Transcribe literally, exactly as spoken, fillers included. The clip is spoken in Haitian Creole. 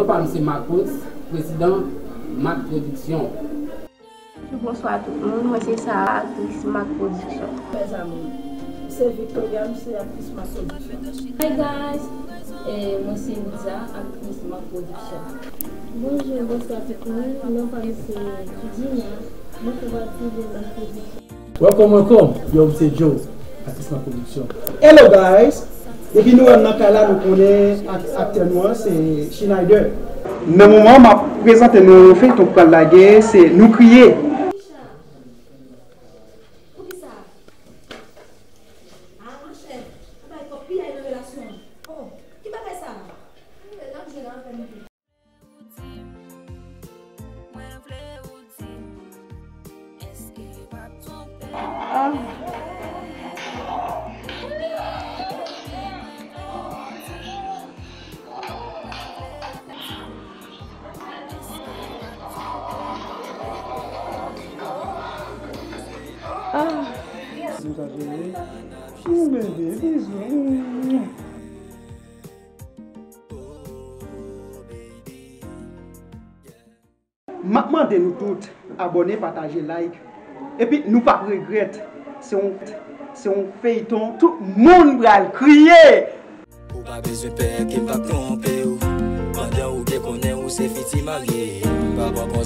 Non pa m se Marc Rose, prezidan Mac Production. Bonswa tout moun, mwen se Sarah, aktris Mac Production. Mezanmi, m se Victoria, m se aktris Mac Production. Hi guys, eh, mwen se Liza, aktris Mac Production. Bonjou, bonswa tout moun, non pa m se Dina, mwen fè pati de Mac Production. Welcome, welcome. Yo, m se Joe, aktris Mac Production. Hello guys! Depi nou wè m nan kay la, nou konnen ak- aktè nou an se Schneider. Nan moman m ap prezante nou yon feyton k pral lage, se Nou Kriye. Poukisa? Ah, monchè, ou bay twòp piyay nan relasyon an. Oh, ki bagay sa? Anyway, n ap jwenn anpèn. M ap mande nou tout abòne, pataje, like. Epi nou p ap regrèt. Se yon, se yon feyton tout moun pral kriye. Ou pa bezwen pè ke m p ap twonpe w. Pandan ou byen konnen ou se fiti marye, m pa pran konsèy.